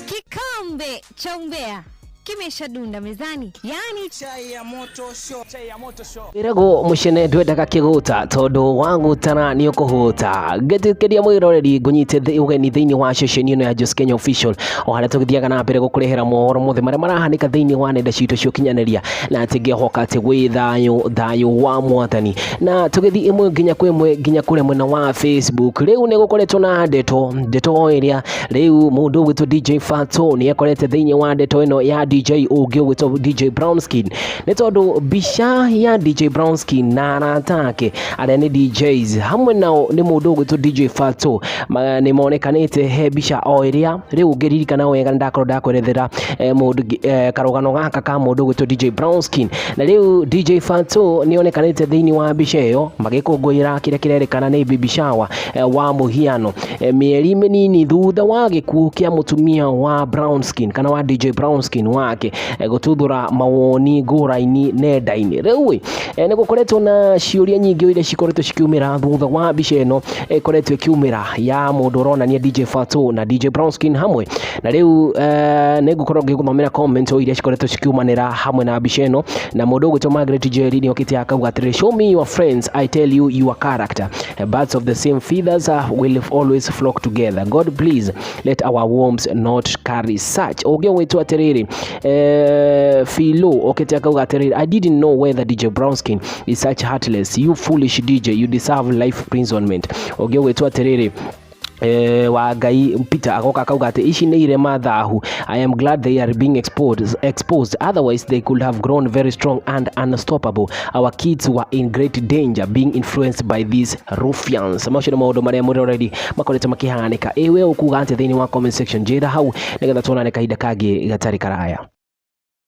Kikombe cha umbea kimeshadunda mezani, yani Chai ya moto show. Chai ya moto show. Wĩragwo mũcene ndwendaga kĩgũta tondũ wagũtara nĩ ũkũhũta. Ngĩtĩkĩria mwĩroreri ngũnyite ũgeni thĩinĩ wa ceceni ĩno ya Jos Kenya Official, o harĩa tũgĩthiaga na mbere gũkũrehera mohoro mothe marĩa marahanĩka thĩinĩ wa nenda citũ cia ũkinyanĩria, na atĩ ngĩhoka atĩ wĩ thayũ, thayũ wa Mwathani. Na tũgĩthiĩ ĩmwe nginya kwa ĩmwe nginya kũrĩa mwena wa Facebook, rĩu nĩ gũkoretwo na ndeto, ndeto ĩrĩa rĩu mũndũ ũgwĩtwo DJ Fatxo nĩ akorete thĩinĩ wa ndeto ĩno ya DJ ũngĩ ũgwĩtwo DJ Brownskin, nĩ tondũ mbica ya DJ Brownskin na arata ake arĩa nĩ DJs hamwe nao nĩ mũndũ ũgwĩtwo DJ Fatxo nĩ monekanĩte he mbica o ĩrĩa rĩu ũngĩririkana wega ndakorwo ndakwerethera mũndũ karũgano gaka ka mũndũ ũgwĩtwo DJ Brownskin. Na rĩu DJ Fatxo nĩ onekanĩte thĩinĩ wa mbica ĩyo magĩkũngũĩra kĩrĩa kĩrerĩkana nĩ baby shower wa mũhiano mĩeri mĩnini thutha wa gĩkuũ kĩa mũtumia wa Brownskin kana wa DJ Brownskin wake gũtuthũra mawoni ngũrani nenda-inĩ. Rĩu nĩ gũkoretwo na ciũria nyingĩ iria cikoretwo cikiumĩra thutha wa mbica ĩno ĩkoretwo ĩkiumĩra ya mũndũ ũronania DJ Fatxo na DJ Brownskin hamwe. Na rĩu nĩ ngũkorwo ngĩgũthomera comment iria cikoretwo cikiumanĩra hamwe na mbica ĩno. Na mũndũ ũgwĩtwo Margaret Njeri nĩ okĩte akauga atĩrĩrĩ, "Show me your friends, I tell you your character. Birds of the same feathers will always flock together. God, please let our wombs not carry such." Ũngĩ ũgwĩtwo atĩrĩrĩ Philo okĩte akauga atĩrĩrĩ, "I didn't know whether DJ Brownskin is such heartless. You foolish DJ, you deserve life imprisonment." Ũngĩ ũgwĩtwo atĩrĩrĩ wa Ngai Peter agoka akauga atĩ ici nĩ irema thahu. "I am glad they are being exposed, otherwise they could have grown very strong and unstoppable. Our kids were in great danger being influenced by these ruffians." Macio nĩ maũndũ marĩa mũroreri makoretwo makĩhanĩka. Ĩ we ũkuga atĩ thĩinĩ wa comment section? Njĩra hau nĩgetha tuonane kahinda kangĩ gatarĩ karaya.